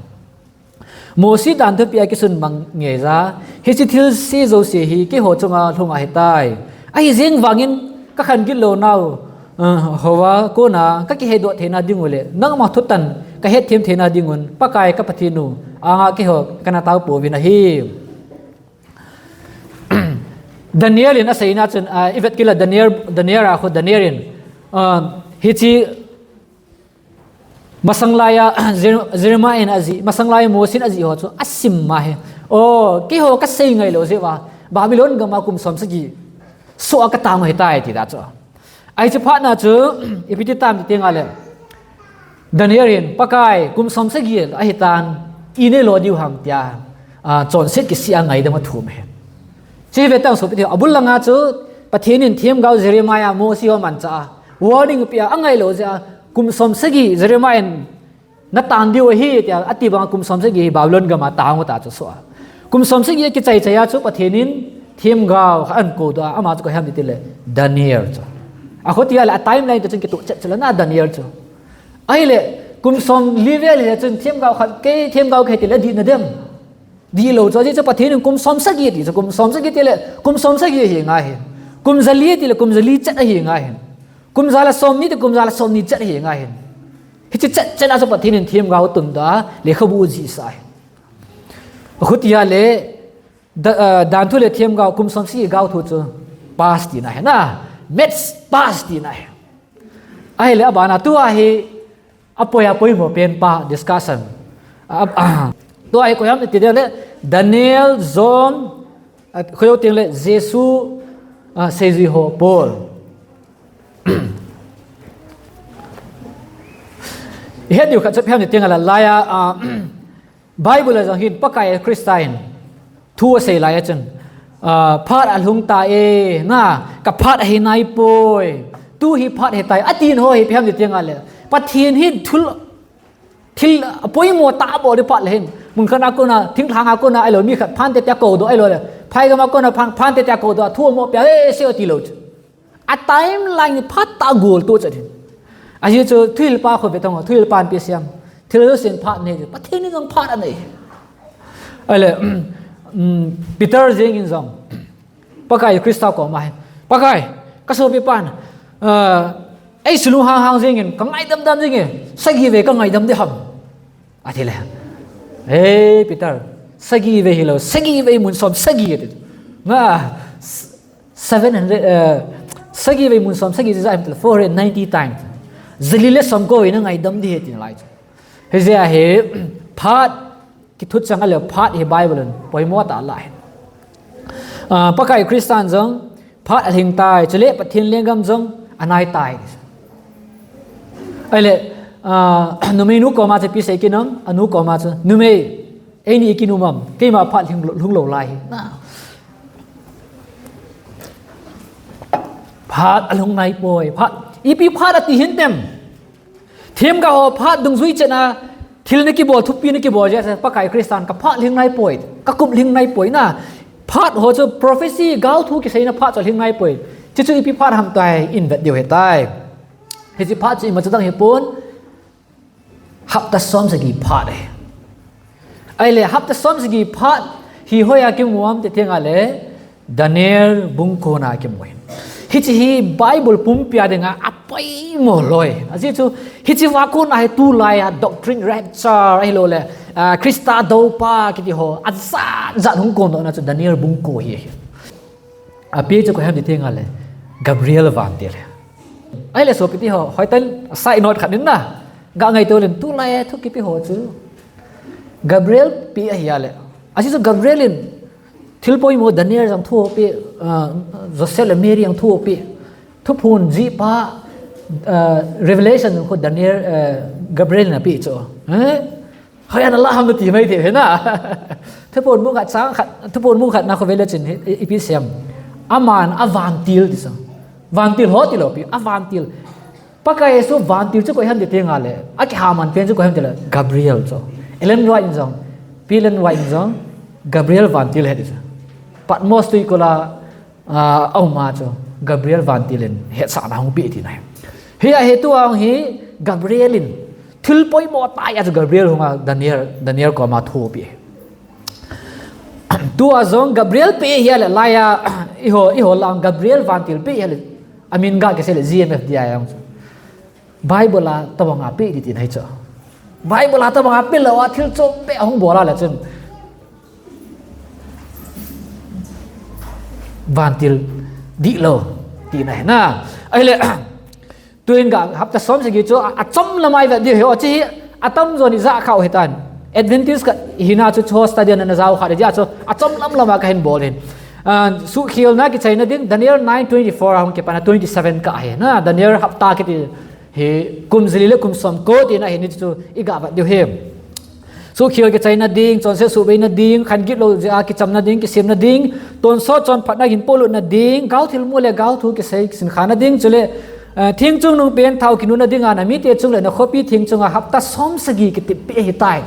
Mosi dan thupi a kisun mang ngeija, hiche thilse jouse hi keiho chunga lhung ahitai. Ahi jeng vangin kakhan gilou nau, eh, houva kona kakiheidoh theina ding u le, nangma thutan kahetthem theina ding un, Pakai ka Pathen u anga keiho kana taopeh uvin ahi. Daniel in aseina chun, ah, ivet kit le Daniel, Daniel a khu Daniel in, ah, hiche Masang laiya, Jer-, Jeremiah in ajih, masang laiya Mosi in ajih ho chu asim ma hi. O, keiho kasei ngailou jeh uva, Babylon gam a kum som sagi soh a katang u ahitai ti da chu. Ahi chu phatna chu, ipi ti tam ti teng le, Daniel in, Pakai, kum som sagi ahitan, inei lo diu ham tia, ah, chonset kisih a ngaidam athum ahi. Hiche hi ve tang sopi teho, abul langa chu Pathen in themgao Jeremiah, Mosi ho manchah a warning apeh a, angailou jeh a, kum som sagi Jeremiah in natan diu ahi tia ati banga kum som sagi hi Babylon gam a tang u ta chu soh a. Kum som sagi akichai chai a chu Pathen in themgao khat ahin koudoh a, ama chu koi ham ti le Daniel chu. Akhuti a le a timeline toh chun kitoh chet chula na Daniel chu. Ahile, kum som li vel hile chun themgao khat, kei themgao kahi ti le dih nadem. Dihlou chu, ajeh chu Pathen in kum som sagi ti chu, kum som sagi ti le, kum som sagi ahi ngai hin. Kum ja li ti le, kum ja li chet ahi ngai hin. Kum ja le som ni ti, kum ja le som ni chet ahi ngai hin. Hiche chet chet a chu Pathen in themgao atundoh a, lekhabu ajihsah ahi. Akhuti a le, da-, ah, danthu le themgao, kum som sagi gao thu chu pass tina ahi na, maths pass tina ahi. Ahile abana tua hi, apoi, apoimo pen pa discussion. A, a, tua hi koi ham ti le, Daniel, John, a, koi jou teng le, Jesu, a, seijui ho, Paul. Ihet diu khat chu ipi ham ti teng le, laiya, a, Bible a jong hin Pakai Christa in thu asei lai a chun, ah, phat alhung ta e, na, ka phat ahi naipoi. Tu hi phat ahitai, atin ho hi ipi ham ti teng le, Pathen hi thil, thil apoimo tah abol ding phat le hin. Mun khat a kona, thinglhang a kona, ahilou mi khat phat te tia koudoh, ahilou le, phaigam a kona phat, phat te tia koudoh, thu amo pia, e, sei o tilou chu. A timeline phat tah a gol to chet hin. Ajeh chu thuhilpa khu ve tang o, thuhilpa in ipi asei em. Thil jousen phat anei, Pathen in jong phat anei. Ahile, um, Peter jeng in jong, Pakai Christa koma hin, Pakai, ka sopipan, uh, ei sulung hang hang jeng in, ka ngaidam dam jeng in, sagi vei ka ngaidam ding ham. Ati le, "Ei, Peter, sagi vei hilou, sagi vei mun som sagi," ati. Nga, s-, seven hundred, eh, sagi vei mun som sagi, four hundred ninety times. Ja li le som ko vei na ngaidam ding ahi tin alai. Hijeh a hi, phat, kithut chang a le phat hi Bible in poimo tah alai. Ah, Pakai Christa in jong, phat alhing tai, chule Pathen lenggam jong anai tai. Ahile, ah, numei nu koma chu ipi sei kit em, anu koma chu, "Numei, eini ikin um em, keima phat lhing lou, lhung lou lai hi." Na. Phat alhung naipoi, phat, ipi phat ati hintem. Themgao ho phat dungjui chet a, thil na kibol, thupi na kibol jeh a, Pakai Christa in ka phat lhing naipoi, ka kum lhing naipoi na. Phat ho chu prophecy, gao thu kiseina phat chu lhing naipoi. Chuchu ipi phat ham tia ivet diu ahitai. Hiche phat chu ima chu dang hipon, hapta som sagi phat ahi. Ahile, hapta som sagi phat hi hoiya kimu em ti teng le, Daniel bung ko na kimu ahi. Hiche hi Bible pumpi a dinga apoimo loi. Ajeh chu, hiche va kona hi tulai a doctrine rapture ahilou le, ah, Christa doupa kiti ho, ajat jat hung kondoh na chu Daniel bung ko hi ahi. Ape chu koi ham ti teng le, Gabriel vantil ahi. Ahile sopite ho, hoitah in side note khat in na, ga ngaito leng tulai thu kipe ho chu Gabriel pe ahi a le. Ajeh chu Gabriel in thil poimo Daniel jong thu ape, ah, Joseph le Mary jong thu ape. Thuphon jihpa, ah, Revelation khu Daniel, ah, Gabriel in ape chu. Eh? Hoiya na la ham nati mai thei hi na. Thuphon bung khat chang khat, Thuphon bung khat na khu vele chun hi, i, ipi sem. Aman avantil ti chu. Vantil ho ti lou pi, avantil. Pakai Jesu vantil chu koi ham ti teng le, akihaman pen chu koi ham ti le, Gabriel chu. Ellen White in jong, P. Ellen White in jong, Gabriel vantil ahi ti chu. Patmos tuikol a, ah, aum a chu, Gabriel vantil in hetsahna ahung pe tina ahi. Hia hi tua hi Gabriel in, thil poimo tah a chu Gabriel hung a Daniel, Daniel koma thu ape. Tua jong Gabriel pe ahi a le, laiya, eiho, eiho lang Gabriel vantil pe ahi a le, amin ga kisei le G M F D I a jong chu. Bible a tabang a pe ti tina ahi chu. Bible a tabang a pe lou a thil chom beh ahung bol a le chun vantil dihlou tina ahi na. Ahile, tuin ga hapta som sagi chu a, achom lam a ivet diu ahi, achu hi atamjo in ija khah u ahitan. Adventist khat hina chu chu study na na jao kha dia chu achom lam lam a kahin bol in. Ah, suhkhelna kichaina ding Daniel nine twenty-four a hung kipan a twenty-seven kah ahi na, Daniel hapta kiti hi kum jali le kum som ko tina ahi, hichu iga vet diu ahi. Suhkhel kichaina ding, chonset suhbeina ding, khan gitlou jeh a kichamna ding, kisemna ding, tonsot chonphatna hin polutna ding, gaothilmu le gaothu kisei kisinkhana ding, chule, eh, thingchung nungpen thao kinuna dinga namite chung le nakhopi thingchunga hapta som sagi kitepeh ahitai.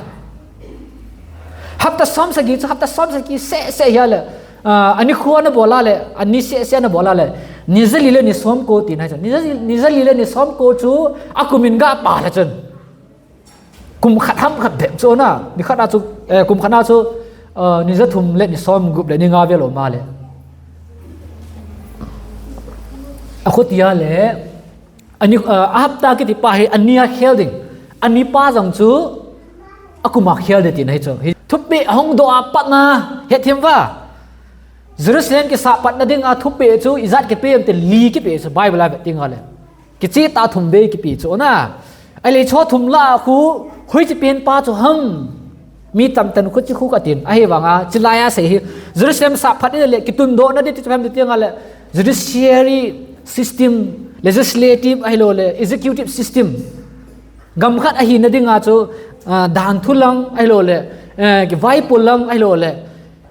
Hapta som sagi chu hapta som sagi seh seh ahi a le, ah, ani kho ana bol a le, ani seh seh ana bol a le, ni jali le ni som ko tina ahi chu. Ni jali, ni jali le ni som ko chu akum in ga pal a chun. Kum khat ham khat bep chu na, ni khat a chu, eh, kum khat a chu, eh, ni ja thum le ni som gup le ni nga vel um a le. Akhuti a le, ani, eh, ahapta kiti pa hi ani a khel ding. Ani pa jong chu akum a khel ding tina ahi chu. Hi thupeh ahung doh a pat na, hethem uva. Jerusalem kisah patna dinga thupeh chu ijat kipe em ti le li kipe chu Bible a vet ding a le. Kicheh tah a thum vei kipe chu na. Ahile chu thum lah a khu, hoiche pen pa chu ham. Mi tamtah in khu chi khu katin. Ahivanga, chulai a sei hi. Jerusalem sah phat in le kitundohna ding ti chu ham ti teng le. Judiciary system, legislative ahilou le, executive system. Gam khat ahina dinga chu, ah, danthu lang ahilou le, eh, kivaipo lang ahilou le.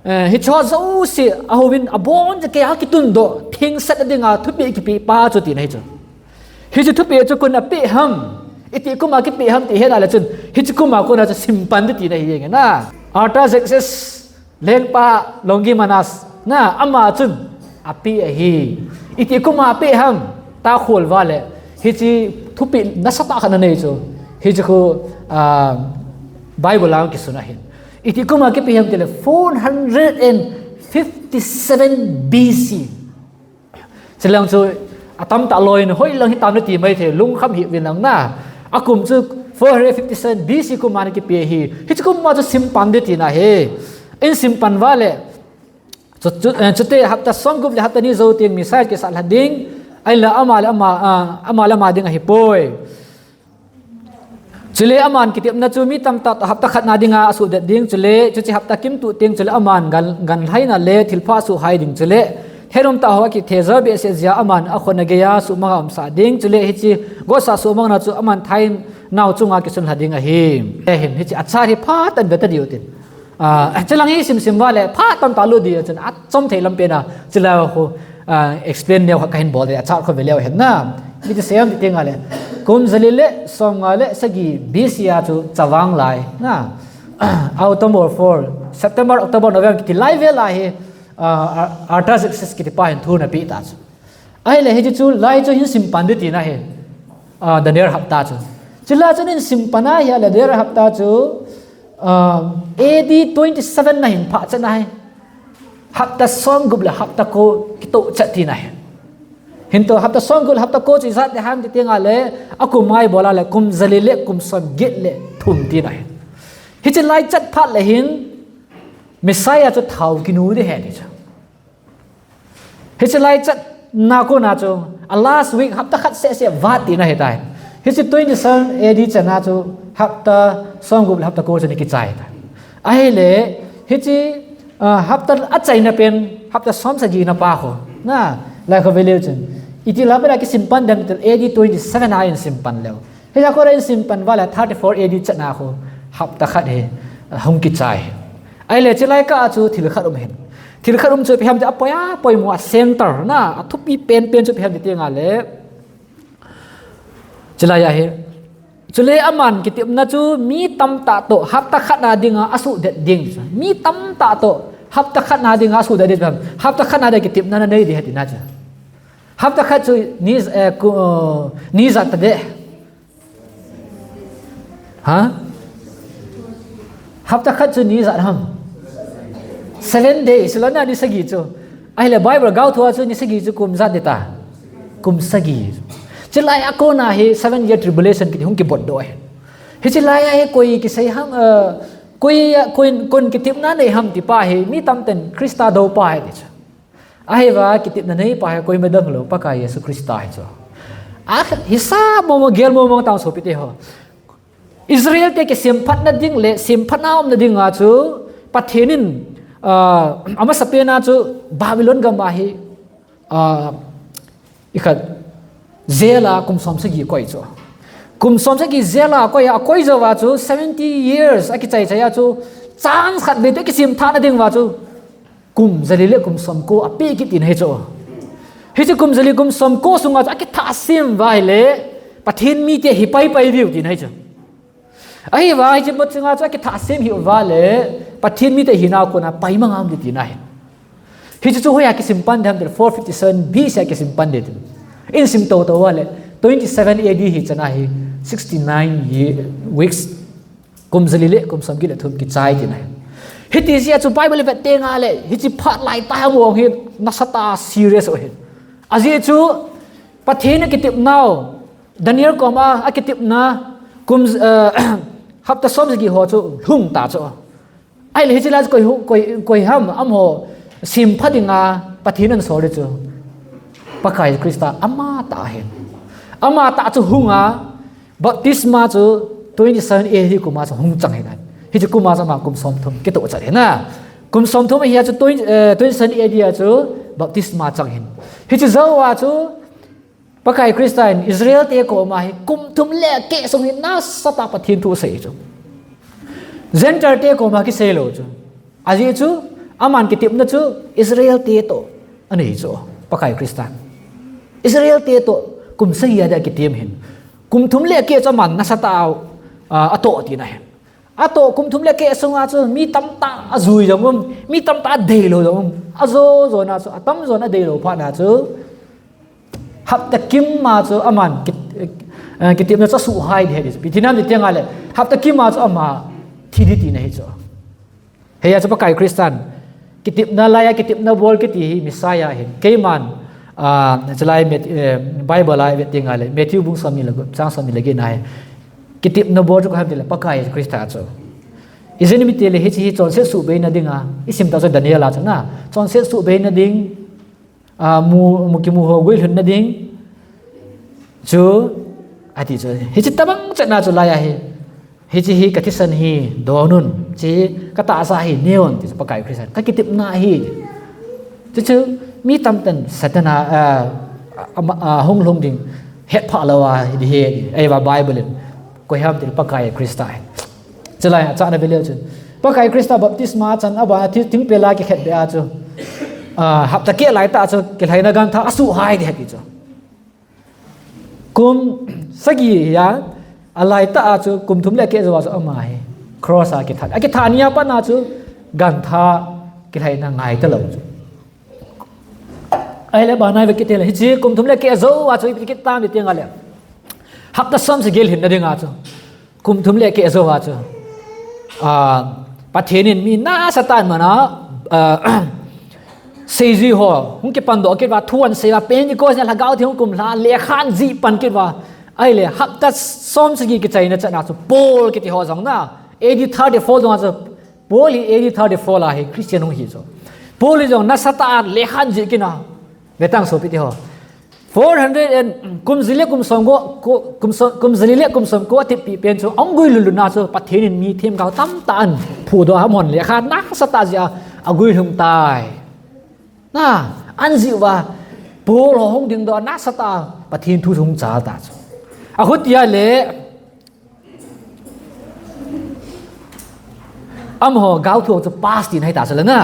Eh, hicheho jouse, ahouvin abon chakeiya kitundoh, thengsetna dinga thupeh kipe pa chu tina ahi chu. Hiche thupeh chu koin apeh ham, itih kum a kipeh ham ti hena le chun, hiche kum a kona chu simpan ding tina ahi jeng e na. Artaxerxes lengpa Longimanus na, ama chun apeh ahi. Itih kum a apeh ham, ta khol uva le, hiche thupeh nasatah khat nanei chu. Hiche khu, ah, Bible a kisun ahin. Itih kum a kipeh ham ti le four hundred and fifty-seven B C. Chulang chu atam tah loi in hoilang hitam nati mai thei, lungkham hih uvin lang na. Akum chu four hundred fifty-seven B C kum a ana kipeh ahi. Hiche kum a chu simpan ding tina ahi. Ihin simpan uva le. Chu, chu, eh, chuteng hapta som gup le hapta ni jou teng Messiah kisah lha ding. Ahinla ama le ama, ah, ama le ama ding ahipoi. Chule aman kitepna chu mi tamtah toh hapta khat na dinga asuhdet ding, chule chuche hapta kimtuh teng chule aman gan, ganlhaina le thilpha asuhhai ding, chule thenumtah ho akithejal behseh jeh a aman akhona geiya suhmanga umsah ding, chule hiche gotsa suhmangna chu aman thainau chunga kisunlha ding ahi. Ahin, hiche achart hi phatah in veta diu tin. Ah, chulang hi simsim uva le, phat tamtah lut ding chun, achom thei lampen a, chulai khu, ah, explain neo khat kahin bol ding, achart khu ve leu hen na. Ipi ti sem ti teng le. Kum jali le, somnga le, sagi B C a chu chavang lai, na. Autumn or fall, September, October, November, kiti lai vel a hi, ah, Ar-, Artaxerxes kiti pa hin thu ana pe ta chu. Ahile hiche chu lai chu hin simpan ding tina ahi. Ah, Daniel hapta chu. Chulai chu hin simpan ahi a le Daniel hapta chu, ah, A D twenty-seven na hin phah chet na ahi. Hapta som gup le hapta ko kitoh chet tina ahi. Hinto hapta som gup le hapta ko chu ijat ding ham ti teng le akum a ibol a le kum jali le kum som get le thum tina ahi. Hiche lai chet phat le hin Messiah chu thao kinu ding ahi ti chu. Hiche lai chatna kona chu, a last week, hapta khat seh seh vat tina ahitai. Hiche twenty-seven A D chana chu, hapta somgup le hapta ko chu ana kichai tai. Ahile, hiche, ah, hapta achaina pen, hapta somsagi na pa ho. Na, lai kho veleu chun. Iti lam a kisim pan dem til A D twenty-seven a eisim pan leu. Hiche a kona eisim pan uva le thirty-four A D chana ho, hapta khat hi, ah, hung kichai. Ahile, chulai kah a chu thil khat um ahin. Thil khat um chu ipi ham ti a poi a, poimo a center na, a thupi penpen chu ipi ham ti teng le. Chulai ahi. Chule aman kitepna chu mi tamtah toh hapta khat na dinga asuhdet ding. Mi tamtah toh hapta khat na dinga asuhdet ding. Hapta khat na dinga kitepna nanei ding ahi tina chu. Hapta khat chu ni, eh, ku, ni ijat ta ding. Ha? Hapta khat chu ni ijat ham? Seven days, lona ni sagi chu. Ahile Bible gaothua chu ni sagi chu kum ijat ding ta? Kum sagi. Chulai a kona hi seven year tribulation kiti hung kibot doh ahi. Hiche lai a hi koi kisei ham, eh, koi, koi, kon kitepna nei ham ti pa hi, mi tamten Christa dou pa ahi ti chu. Ahiva kitepna nei pa hi koima dang lou, Pakai Jesu Christa ahi chu. A, hisap momo, gel momo tang sopite ho. Israel te kisemphatna ding le semphatna umna dinga chu Pathen in, ah, amasapen a chu Babylon gam a hi, ah, ikhat jail a kum somsagi akoi chu. Kum somsagi jail a akoi a, akoi jouva chu seventy years akichai chai a chu chance khat beh toh kisemphatna ding uva chu kum jali le kum somko apeh kit tina ahi chu. Hiche kum jali kum somko sunga chu akithah sem uva ahile Pathen mite hi pai pai diu tina ahi chu. Ahiva hiche bot chunga chu akithah sem hih uva le Pathen mite hina kona pai mang a um ding tina ahi. Hiche chu hoiya kisim pan dem ham ti le four fifty-seven B C a kisim pan ding tin. Eisim to to uva le twenty-seven A D hi chana hi sixty-nine ye-, weeks. Kum jali le kum somgi le thum kichai tina ahi. Hiti jeh a chu Bible vet teng le, hiche phat lai tah a um u hi nasatah a serious u ahi. Ajeh chu, Pathen a kitepnau, Daniel koma akitepna, kum, eh, hapta somsagi ho chu lhung ta chu. Ahile hiche lai chu koi hu-, koi, koi ham, amaho sempha dinga Pathen in asol ding chu. Pakai Christa amatah ahi. Amatah chu hunga, Baptisma chu twenty-seven A D kum a chu hung chang ahi. Hiche kum a chu ama kum somthum kitoh chat ahi na. Kum somthum ahi a chu twenty, eh, twenty-seven A D a chu baptisma chang ahi. Hiche jou a chu Pakai Christa in Israel te koma hi kum thum le akeh sung hi nasatah a Pathen thu asei chu. Gentile te koma kisei lou chu. Ajeh chu, aman kitepna chu Israel te toh anei chu, Pakai Christa. Israel te toh kum sagi a dia kitem ahi. Kum thum le akeh chu aman nasatah a, a, atoh tina ahi. Atoh kum thum le akeh sunga chu mi tamtah ajui jong um, mi tamtah adeilou jong um. Ajo jona chu, atamjon adeilou phat na chu, Hapta kim a chu aman ki, eh, kitepna chu asuhhai ding ahi. Ipi ti ham ti teng le, hapta kim a chu ama thi ding tina ahi chu. Hiya chu Pakai Christa in kitepna laiya kitepna bol kiti hi Messiah ahin. Keiman, ah, chulai Mat-, eh, Bible a ivet teng le, Matthew bung somni le gup, chang somni le get na hi. Kitepna bol chu koi ham ti le, Pakai Christa chu. Ijeh inem itile hiche hi chonset suhbeina dinga, isim tah chu Daniel a chu na, chonset suhbeina ding, a, mu, mu kimu ho guilhunna ding chu, ati chu. Hiche tabang chetna chu laiya hi. Hiche hi ka thisan hi, don un. Hiche ka tahsa hi, ne un, ti chu Pakai Christa in. Ka kitepna hi. Chuchu, mi tamtah in Satan a, a, a, a, hung lhung ding, hetphah lou a, hi ding ahi, eiva Bible in. Koi ham ti le Pakai Christa ahi. Chulai a, chana ve leu chun. Pakai Christa baptisma chan a ban a thi, thingpel a kikhetbe a chu. A, hapta keh laitah chu, kilhaina gantha asuhhai ding ahi ti chu. Kum sagi a, alaitah a chu, kum thum le akeh jou a chu ama hi. Cross a kithat. Akithat ni a pat na chu, gantha kilhaina ngai talou chu. Ahile bana ve kit le, hiche kum thum le akeh jou a chu, ipi kit tam ti teng le. Hapta som sagi lhinna dinga chu. Kum thum le akeh jou a chu. A, Pathen in mi nasatah in mana, a, seijui ho, hung kipan doh kit uva, thu ahin sei uva, Pentecost nia Lhagao Theng hung kum lha, lekha ahin jih pan kit uva. Ahile, hapta som sagi kichaina chan a chu, Paul kiti ho jong na, A D thirty-four jong a chu, Paul hi A D thirty-four a hi Christian hung hi chu. Paul hi jong nasatah a lekha ahin jih kit na. Vetang sopite ho. Four hundred and kum jali le kum som ko, ko, kum som, kum jali le kum som ko athipi pen chu, ahung guilhun lhun na chu, Pathen in mi themgao tamtah aphudoh a, amahon lekha nasatah jih a, aguilhung tai. Na, ahin jih uva, Paul ho hung dingdoh nasatah a, Pathen thu hung chal ta chu. Ahutia le, amaho gaothu chu pass tina hita chu le na.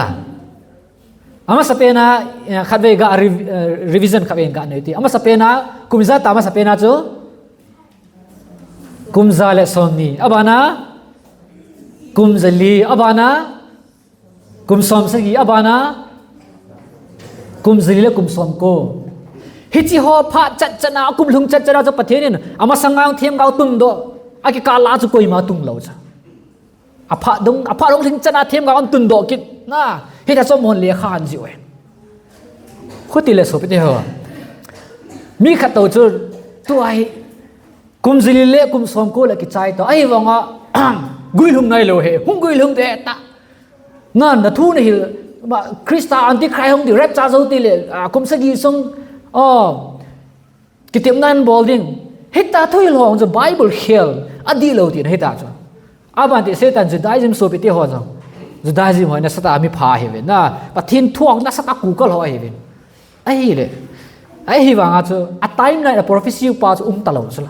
Amasapen a, eh, khatvei ga rev-, eh, revision khatvei ga nei ti. Amasapen a, kum ijat a amasapen a chu? Kum ja le somni. Abana, kum jali. Abana, kum somsagi. Abana, kum jali le kum somko. Hiche ho phat chatchat a, akum lhung chatchat a chu Pathen in, amasanga themgao tundoh, akikah la chu koima tunglou chu. Aphat dung, aphat dung lhing chan a themgao ahin tundoh kit. Na, hita chu amahon lekha ahin jih uve. Khuti le sopite ho. Mi khat to chu, tua hi, kum jali le kum somko le kichai to. Ahivanga, guilhung nailou hi, hung guilhung ding ta. Na, na thu nahil, ma, Christa Antichrist hung ding, rapture jou tile, a, kum sagi sung, oh, kitepna abol ding. Hita thu hilou chu Bible khel, adihlou tina hita chu. Abang ti Satan Judaism sopite ho jong. Judaism ho nasatah a mipha ahiuve. Na, Pathen thu nasatah a kikal ho ahiuve. Ahile. Ahivanga chu, a timeline a prophecy pa chu umtalou chu la.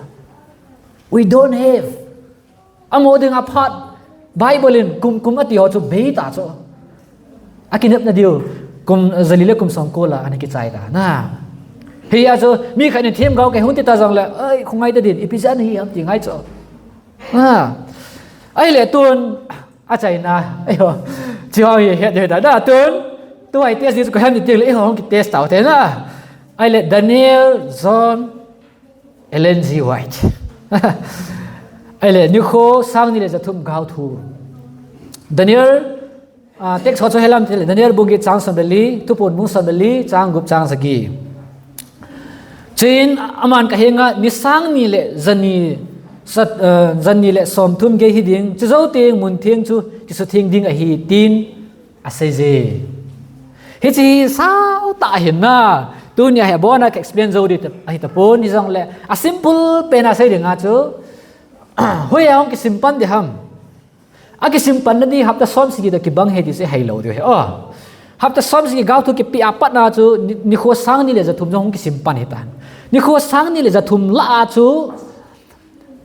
We don't have. Amaho dinga phat Bible in kum kum ati ho chu beita chu. Akinepna diu, kum jali le kum somko la ana kichai ta. Na. Hia chu, mi khat in themgao kahi hung ti ta jongle, ai, khongai ta din, ipi jeh a hi ham ti ngai chu. Na. Ahile tun, achaina, eiho. Chiho hi het ding ta. Na, tun, tua hi test ding chu koi ham ti le, eiho hung kitest tau te na. Ahile Daniel, John, Ellen G. White. Ahile, nikho sang ni le ja thum gaothu. Daniel, ah, text ho chu helam tile, Daniel bung get chang som le li, Thuphon bung som le li, chang gup chang sagi. Chuin aman kahenga, ni sang ni le ja ni, sat, eh, ja ni le som thum gei hiding, chujou teng mun theng chu kisutheng ding ahi, tin aseije. Hiche hi sao tah ahin na. Tunia hi abona ka explain jou ding ta, ahi tapon, hijongle, a simple pen a sei dinga chu, hoiya hung kisim pan ding ham. Akisim panna ding hapta som sagi toh kibang ahi ti chu heilou diu ahi. Oh. Hapta som sagi gaothu kipe a pat na chu ni, nikho sang ni le ja thum jong hung kisim pan ahitan. Nikho sang ni le ja thum lah a chu,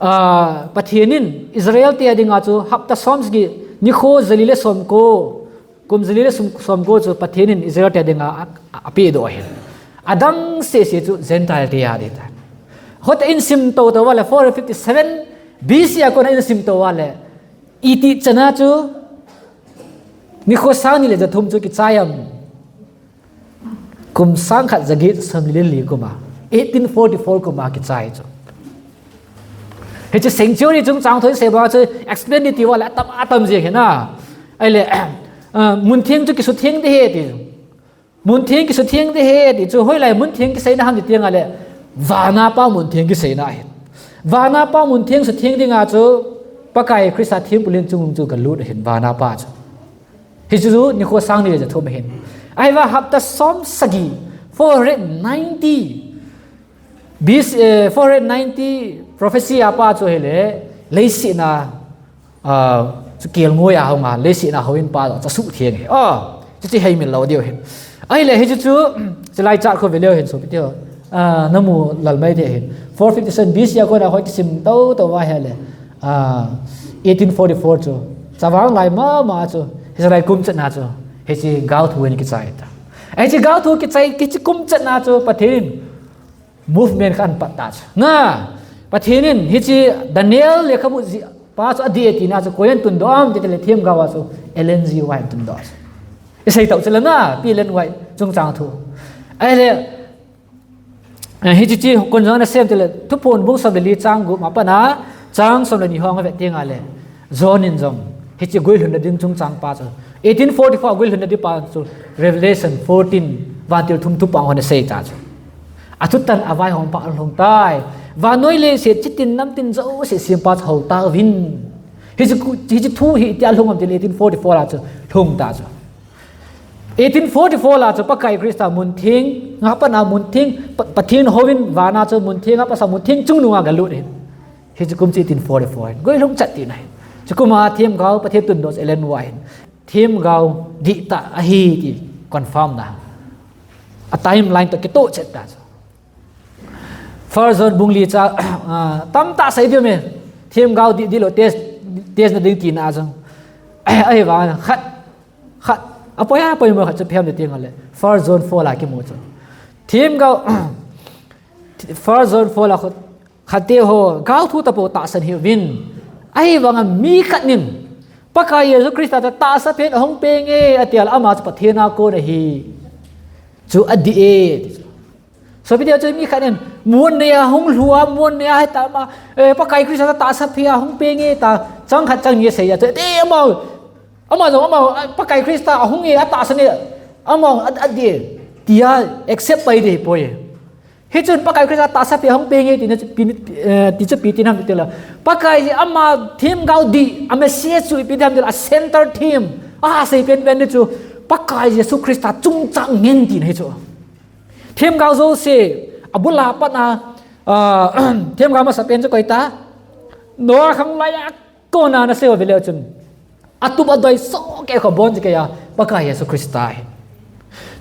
ah, Pathen in Israel te dinga chu hapta som sagi nikho jali le somko, kum jali le som, somko chu Pathen in Israel te dinga a, a, apedoh ahi. Adang sese chu Gentile te a ding ahitan. Hot in sim tou tou uva le four fifty-seven B C a kon in sim tou uva le, iti chan a chu, nikho sang ni le ja thum chu kichai ham. Kum sang khat ja get som li le li kum a. Eighteen forty-four kum a kichai chu. Hiche sanctuary chungchang thu isei banga chu explain ding ti uva le atam, atam jing ahi na. Ahile, ah, mun theng chu kisutheng ding ahi ti. Mun theng kisutheng ding ahi ti chu hoilai mun theng kiseina ham ti teng le, vana pa mun theng kiseina ahi. Vana pa mun theng sutheng dinga chu Pakai Christa thempu len chung chu galut ahin vana pa chu. Hichu chu nikho sang ni le ja thum ahin. Ahivang hapta som sagi, four hundred ninety, B C, eh, four hundred ninety prophecy a pa chu ahile, leiset a, ah, chu kelngoi a hung a, leiset a houin pa chu asuhtheng ahi. Ah, chuche heimil lou diu ahi. Ahile hichu chu, chulai chart khu veleu hen sopite ho. Ah, namu lel mai ding ahi. Four fifty-seven B C a kona hoi kisim tou tou uva ahile, ah, eighteen forty-four chu, chavang lai mama chu, hiche lai kum chan a chu, hiche gaothu in kichai ta. Hiche gaothu kichai, hiche kum chan a chu Pathen in movement khat ahin pat ta chu. Na, Pathen in hiche Daniel lekhabu jih pa chu adih e tina chu koi ahin tundoh ham ti le themgao a chu Ellen G. White ahin tundoh chu. Isei tau chu le na, P. Ellen White chungchang thu. Ahile, eh, hiche chu kon jong ana sem ti le, Thuphon bung som le li chang gup a pat a, chang som le ni ho nga vet teng le, John in jong, hiche guilhunna ding chungchang pa chu. Eighteen forty-four guilhunna ding pa chu Revelation fourteen, vantil thum thupha hon asei ta chu. Athutan avaihom pa alhung tai. Vannoi leiset chitin namtin jouse sempa chu hou tauvin. Hiche khu, hiche thu hi itia lhung ham ti le eighteen forty-four a chu lhung ta chu. Eighteen forty-four la chu Pakai Krista mun theng, nga pat a mun theng, Pa-, Pathen houin vana chu mun theng, nga pat a mun theng chungnung a galut ahi. Hichu kum chu eighteen forty-four ahi. Guilhung chat tina ahi. Chu kum a themgao Pathen tundoh chu Ellen White ahi. Themgao dihtah ahi ti confirm na. A timeline toh kitoh chet ta chu. First John bung li cha, ah, tamtah sei diu me. Themgao dih, dihlou test, test na ding tina chu. Ahivang khat, khat, apoi apoi mo khat chu phiam de ting le. First John four la kimu chu. Themgao, First John four la khu, khat te ho, gao thu tapou tahsan hih uvin. Ahivang a mi khat nin, Pakai Jesu Krista chu tahsa phen ahung peng e, ati a le ama chu Pathen a kon ahi. Chu adih e. Sopite, chu mi khat in, mun neiya hung lhung a, mun neiya heta ma, eh, Pakai Krista tahsa phen ahung peng e ta, chang khat chang ni asei a, chu, te amau, amau jong, amau, ah, Pakai Krista ahung e, atahsan e, amau, a, adih e, tia accept pai ding ahipoi. Hichun Pakai Krista tahsa phen ahung peng e, tina chu ipi, eh, ti chu ipi tina ham ti le. Pakai ama themgao dih, a message chu ipi tina ham ti le, a center theme, a sei penpen ding chu, Pakai Jesu Krista chungchang ngen tina hi chu. Themgao jouse, abul a pat a, ah, themgao masapen chu koi ta. Noah khang laiya kona nasei uva ve leu chun. Atup adoi sohkei kho abon chu kei a, Pakai Jesu Krista ahi.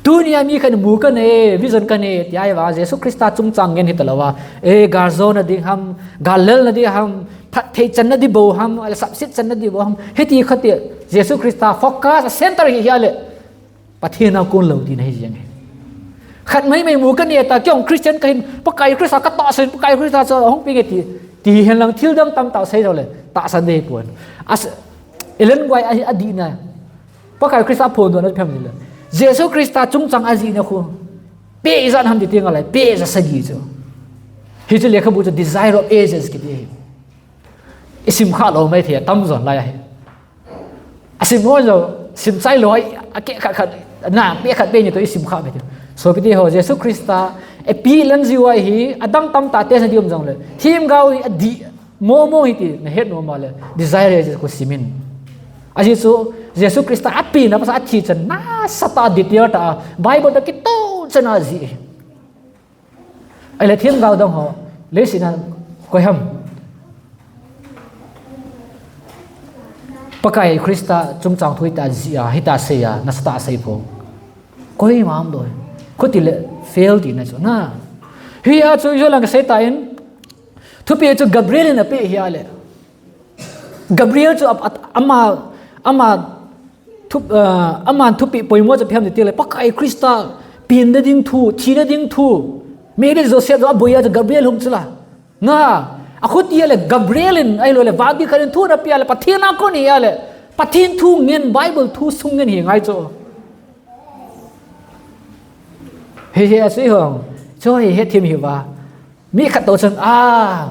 Tunia mi khat in mu kanei, vision kanei, ti ahivang Jesu Krista chungchang ngen hita louva. Eh, gal jona ding ham, gal lelna ding ham, phatthei channa ding bou ham, ahile sapset channa ding bou ham. Hiti khat ti, Jesu Krista focus, center hi hia le. Pathen a kon lou tina hi jeng e. Khat maimai mu kanei ta, kei jong Christian kahin, Pakai Krista katahsan, Pakai Krista chu ahung peng e ti, ti hen lang thil dang tamtah sei lou le, tahsan ding ahipon. As, Ellen White a, adihna, Pakai Krista phondohna phiam ni le. Jesu Krista chungchang ajihna khu, page ijat ham ti ting a le, page ijat sagi chu. Hichu lekhabu chu Desire of Ages kiti ahi. Isim kha lou maithei, atam jon lai ahi. Asim ho jong, sim chai lou ahi, akeh khat khat, na, peh khat peh ni toh isim kha maithei. Sopite ho, Jesu Krista, epi Ellen G. White hi, adang tamtah test na ding um jongle. Themgao hi adih, momo hi ti, nahet nom a le, Desire Ages khu simin. Ajeh chu, Jesu Krista apenna pasal athi chan, nasatah a detail tah a, Bible toh kitoh chan a jih. Ahile themgao dang ho, leiset a koi ham. Pakai Krista chungchang thu hita jih a, hita sei a, nasatah a sei pon. Koima umlou. Khuti le fail tina chu na. Hia chu ijo lang kasei tan. Thupeh chu Gabriel in apeh hia le. Gabriel chu ap-, at-, ama, ama Thup-, ah, aman thupeh poimo chu phiam ni ti le, Pakai Krista, penna ding thu, thina ding thu. Mary Joseph jong aboi a chu Gabriel hung chu la. Na, akhuti a le Gabriel in, ahilou le, vangam khat in thu ana peh a le, Pathen a kon hi a le, Pathen thu ngen, Bible thu sung ngen hi ngai chu. Hi hi a sui hong, chu hi hethem hi va. Mi khat toh chun, ah,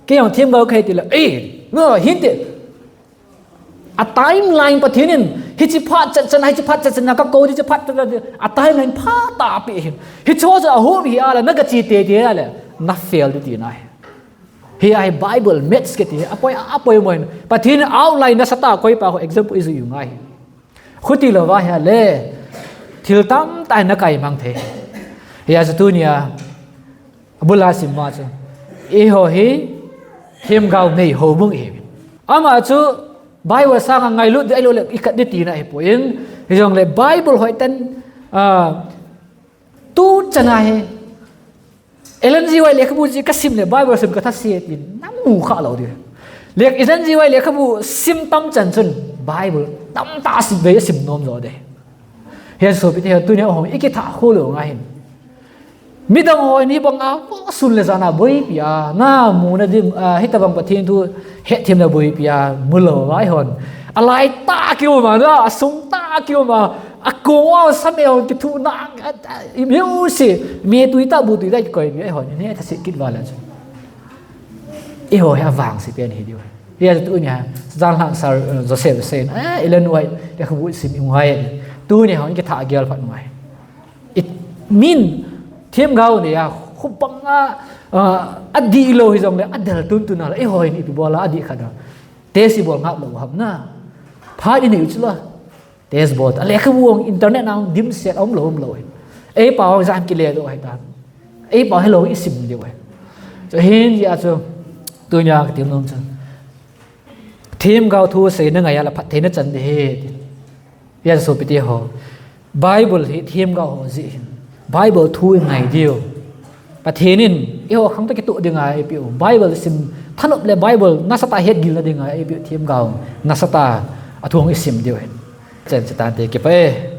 kei jong themgao kahi ti le, eh, no, hin ti. A timeline Pathen in, hichi phat chan chan, hichi phat chan chan, ka ko hichi phat chan chan, a timeline phat a apeh hin. Hicho chu ahung hi a le, na gachi tei tei a le, na fail ti tina ahi. Hi ahi Bible, maths kiti, apoi, apoi mo hin. Pathen outline nasatah a koi pa ho example ijui u ngai. Khuti louva hi a le, thil tamtah na kaimang thei. Hia chu tunia, Abul a sim ma chu. Eiho hi themgao nei houbung ihi. Ama chu Bible sanga ngailut ding ahilou le ikhat ding tina ahipoi. Hijongle Bible hoiten, ah, tu chana hi. Ellen G. White lekhabu jih kasim le Bible sim kathase tin namu kha lou ding. Lek Ellen G. White lekhabu sim tam chan chun Bible tamtah sim ve sim nom jo ding. Hia sopite ho tunia hung ikithah khol u ngai hin. Midang hon hibanga sun le jana boipi a, na muna ding, ah, hitabang Pathen thu hetthemna boipi a, mulou vai hon. Alai tah kium a, na, asung tah kium a, akong a, same hon kithuhna, a, a, i miu si, mi tui tah, bu tui tah kikoi mi, eihon, ne, thase kit vala chu. Eiho hi avangse pen hi diu. Hia chu tunia, John Langsar, eh, Joseph Sen, eh, Ellen White, lekhabu sim i ngai. Tunia hon kithah gel phat ngai. It mean, themgao neiya, khupang a, ah, adih lou hijongle, adel tun tun a la, eiho hin ipi bol a, adih khat a. Test ibol ngap lou ham na. Phat inei u chu la. Test bol ta. Lekhabu hung internet na hung dimset a umlou umlou ahi. Eipao hung jam kile doh ahitan. Eipao hilou isim diu ahi. Chu hin jeh a chu tunia kati nom chu, themgao thu seina ngai a le phatthei na chan ding ahi. Hijeh a chu sopite ho, Bible hi themgao ho jeh hin Bible thu ingai diu. Pathen in eiho khang toh kitoh dinga eipeh u, Bible sim thanop le Bible nasatah a hetgilna dinga eipeh u themgao nasatah a thu hung isim diu ahi. Chen chetante, kipah e.